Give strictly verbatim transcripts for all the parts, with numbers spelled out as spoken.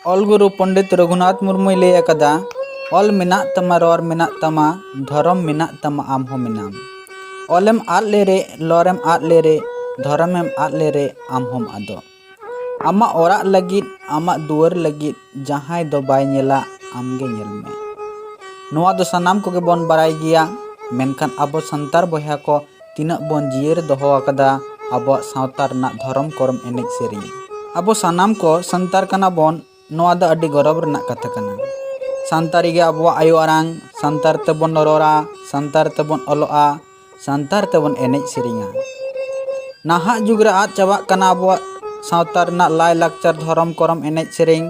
ᱚᱞ ᱜᱩᱨᱩ ᱯᱚᱱᱰᱤᱛ ᱨᱚᱜᱷᱩᱱᱟᱛᱷ ᱢᱩᱨᱢᱩᱭ ᱞᱟᱹᱭ ᱟᱠᱟᱫᱟ, "ᱚᱞ ᱢᱮᱱᱟᱜ ᱛᱟᱢᱟ, ᱨᱚᱲ ᱢᱮᱱᱟᱜ ᱛᱟᱢᱟ, ᱫᱷᱚᱨᱚᱢ ᱢᱮᱱᱟᱜ ᱛᱟᱢᱟ, ᱟᱢ ᱦᱚᱸ ᱢᱮᱱᱟᱢ᱾ ᱚᱞᱮᱢ ᱟᱫ ᱞᱮᱨᱮ, ᱨᱚᱲᱮᱢ ᱟᱫ ᱞᱮᱨᱮ, ᱫᱷᱚᱨᱚᱢᱮᱢ ᱟᱫ ᱞᱮᱨᱮ, ᱟᱢ ᱦᱚᱸᱢ ᱟᱫᱚᱜ᱾ ᱟᱢᱟᱜ ᱚᱲᱟᱜ ᱞᱟᱹᱜᱤᱫ, ᱟᱢᱟᱜ ᱫᱩᱣᱟᱹᱨ ᱞᱟᱹᱜᱤᱫ ᱡᱟᱦᱟᱸᱭ ᱫᱚ ᱵᱟᱭ ᱧᱮᱞᱟ, ᱟᱢᱜᱮ ᱧᱮᱞ ᱢᱮ᱾" ᱱᱚᱣᱟ ᱫᱚ ᱥᱟᱱᱟᱢ ᱠᱚᱜᱮ ᱵᱚᱱ ᱵᱟᱲᱟᱭ ᱜᱮᱭᱟ, ᱢᱮᱱᱠᱷᱟᱱ ᱟᱵᱚ ᱥᱟᱱᱛᱟᱲ ᱵᱚᱭᱦᱟ ᱠᱚ ᱛᱤᱱᱟᱹᱜ ᱵᱚᱱ ᱡᱤᱭᱟᱹᱲ ᱫᱚᱦᱚ ᱟᱠᱟᱫᱟ ᱟᱵᱚᱣᱟᱜ ᱥᱟᱶᱛᱟ ᱨᱮᱱᱟᱜ ᱫᱷᱚᱨᱚᱢ ᱠᱚᱨᱚᱢ ᱮᱱᱮᱡ ᱥᱮᱨᱮᱧ? ᱟᱵᱚ ᱥᱟᱱᱟᱢ ᱠᱚ ᱥᱟᱱᱛᱟᱲ ᱠᱟᱱᱟ ᱵᱚᱱ, ᱱᱚᱣᱟ ᱫᱚ ᱟᱹᱰᱤ ᱜᱚᱨᱚᱵᱽ ᱨᱮᱱᱟᱜ ᱠᱟᱛᱷᱟ ᱠᱟᱱᱟ᱾ ᱥᱟᱱᱛᱟᱲᱤ ᱜᱮ ᱟᱵᱚᱣᱟᱜ ᱟᱭᱳ ᱟᱲᱟᱝ, ᱥᱟᱱᱛᱟᱲ ᱛᱮᱵᱚᱱ ᱨᱚᱲᱟ, ᱥᱟᱱᱛᱟᱲ ᱛᱮᱵᱚᱱ ᱚᱞᱚᱜᱼᱟ, ᱥᱟᱱᱛᱟᱲ ᱛᱮᱵᱚᱱ ᱮᱱᱮᱡ ᱥᱮᱨᱮᱧᱟ᱾ ᱱᱟᱦᱟᱜ ᱡᱩᱜᱽ ᱨᱮ ᱟᱫ ᱪᱟᱵᱟᱜ ᱠᱟᱱᱟ ᱟᱵᱚᱣᱟᱜ ᱥᱟᱶᱛᱟ ᱨᱮᱱᱟᱜ ᱞᱟᱭᱼᱞᱟᱠᱪᱟᱨ, ᱫᱷᱚᱨᱚᱢ ᱠᱚᱨᱚᱢ, ᱮᱱᱮᱡ ᱥᱮᱨᱮᱧ᱾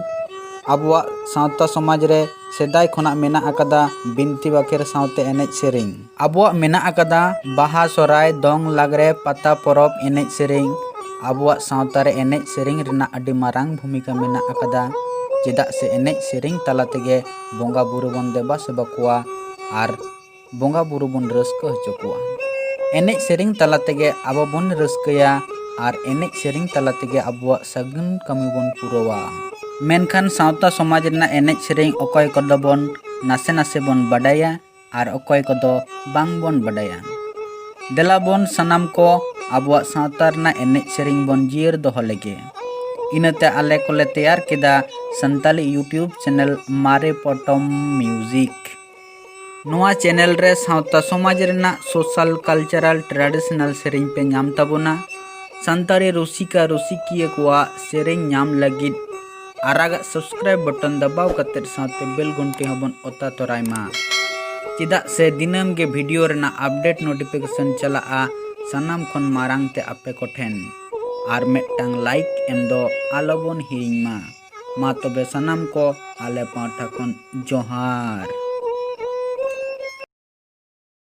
ᱟᱵᱚᱣᱟᱜ ᱥᱟᱶᱛᱟ ᱥᱚᱢᱟᱡᱽ ᱨᱮ ᱥᱮᱫᱟᱭ ᱠᱷᱚᱱᱟᱜ ᱢᱮᱱᱟᱜ ᱟᱠᱟᱫᱟ ᱵᱤᱱᱛᱤ ᱵᱟᱠᱷᱮᱲ ᱥᱟᱶᱛᱮ ᱮᱱᱮᱡ ᱥᱮᱨᱮᱧ᱾ ᱟᱵᱚᱣᱟᱜ ᱢᱮᱱᱟᱜ ᱟᱠᱟᱫᱟ ᱵᱟᱦᱟ, ᱥᱚᱦᱨᱟᱭ, ᱫᱚᱝ, ᱞᱟᱜᱽᱲᱮ, ᱯᱟᱛᱟ ᱯᱚᱨᱚᱵᱽ, ᱮᱱᱮᱡ ᱥᱮᱨᱮᱧ᱾ ᱟᱵᱚᱣᱟᱜ ᱥᱟᱶᱛᱟ ᱨᱮ ᱮᱱᱮᱡ ᱥᱮᱨᱮᱧ ᱨᱮᱱᱟᱜ ᱟᱹᱰᱤ ᱢᱟᱨᱟᱝ ᱵᱷᱩᱢᱤᱠᱟ ᱢᱮᱱᱟᱜ ᱟᱠᱟᱫᱟ, ᱪᱮᱫᱟᱜ ᱥᱮ ᱮᱱᱮᱡ ᱥᱮᱨᱮᱧ ᱛᱟᱞᱟ ᱛᱮᱜᱮ ᱵᱚᱸᱜᱟ ᱵᱩᱨᱩ ᱵᱚᱱ ᱫᱮᱵᱟ ᱥᱮᱵᱟ ᱠᱚᱣᱟ ᱟᱨ ᱵᱚᱸᱜᱟ ᱵᱩᱨᱩ ᱵᱚᱱ ᱨᱟᱹᱥᱠᱟᱹ ᱦᱚᱪᱚ ᱠᱚᱣᱟ᱾ ᱮᱱᱮᱡ ᱥᱮᱨᱮᱧ ᱛᱟᱞᱟ ᱛᱮᱜᱮ ᱟᱵᱚ ᱵᱚᱱ ᱨᱟᱹᱥᱠᱟᱹᱭᱟ ᱟᱨ ᱮᱱᱮᱡ ᱥᱮᱨᱮᱧ ᱛᱟᱞᱟ ᱛᱮᱜᱮ ᱟᱵᱚᱣᱟᱜ ᱥᱟᱹᱜᱩᱱ ᱠᱟᱹᱢᱤ ᱵᱚᱱ ᱯᱩᱨᱟᱹᱣᱟ᱾ ᱢᱮᱱᱠᱷᱟᱱ ᱥᱟᱶᱛᱟ ᱥᱚᱢᱟᱡᱽ ᱨᱮᱱᱟᱜ ᱮᱱᱮᱡ ᱥᱮᱨᱮᱧ ᱚᱠᱚᱭ ᱠᱚᱫᱚ ᱵᱚᱱ ᱱᱟᱥᱮ ᱱᱟᱥᱮ ᱵᱚᱱ ᱵᱟᱰᱟᱭᱟ ᱟᱨ ᱚᱠᱚᱭ ᱠᱚᱫᱚ ᱵᱟᱝ ᱵᱚᱱ ᱵᱟᱰᱟᱭᱟ᱾ ᱫᱮᱞᱟ ᱵᱚᱱ ᱥᱟᱱᱟᱢ ᱠᱚ ᱟᱵᱚᱣᱟᱜ ᱥᱟᱶᱛᱟ ᱨᱮᱱᱟᱜ ᱮᱱᱮᱡ ᱥᱮᱨᱮᱧ ᱵᱚᱱ ᱡᱤᱭᱟᱹᱲ ᱫᱚᱦᱚ ᱞᱮᱜᱮ᱾ ᱤᱱᱟᱹᱛᱮ ᱟᱞᱮ ᱠᱚᱞᱮ ᱛᱮᱭᱟᱨ ᱠᱮᱫᱟ ᱥᱟᱱᱛᱟᱞᱤ YouTube ᱪᱮᱱᱮᱞ ᱢᱟᱨᱮ ᱯᱚᱴᱚᱢ ᱢᱤᱭᱩᱡᱤᱠ᱾ ᱱᱚᱣᱟ ᱪᱮᱱᱮᱞ ᱨᱮ ᱥᱟᱶᱛᱟ ᱥᱚᱢᱟᱡᱽ ᱨᱮᱱᱟᱜ social, cultural, traditional ᱥᱮᱨᱮᱧ ᱯᱮ ᱧᱟᱢ ᱛᱟᱵᱚᱱᱟ᱾ ᱥᱟᱱᱛᱟᱲᱤ ᱨᱩᱥᱤᱠᱟ ᱨᱩᱥᱤᱠᱤᱭᱟᱹ ᱠᱚᱣᱟᱜ ᱥᱮᱨᱮᱧ ᱧᱟᱢ ᱞᱟᱹᱜᱤᱫ ᱟᱨᱟᱜᱟᱜ subscribe button ᱫᱟᱵᱟᱣ ᱠᱟᱛᱮ ᱥᱟᱶᱛᱮ bell ᱜᱷᱚᱱᱴᱤ ᱦᱚᱸᱵᱚᱱ ᱚᱛᱟ ᱛᱚᱨᱟᱭ ᱢᱟ, ᱪᱮᱫᱟᱜ ᱥᱮ ᱫᱤᱱᱟᱹᱢ ᱜᱮ video ᱨᱮᱱᱟᱜ update notification ᱪᱟᱞᱟᱜᱼᱟ ᱥᱟᱱᱟᱢ ᱠᱷᱚᱱ ᱢᱟᱨᱟᱝ ᱛᱮ ᱟᱯᱮ ᱠᱚᱴᱷᱮᱱ᱾ ᱟᱨ ᱢᱤᱫᱴᱟᱝ like ᱮᱢ ᱫᱚ ᱟᱞᱚᱵᱚᱱ ᱦᱤᱲᱤᱧ ᱢᱟ᱾ ᱢᱟ ᱛᱚᱵᱮ ᱥᱟᱱᱟᱢ ᱠᱚ ᱟᱞᱮ ᱯᱟᱦᱴᱟ ᱠᱷᱚᱱ ᱡᱚᱦᱟᱨ᱾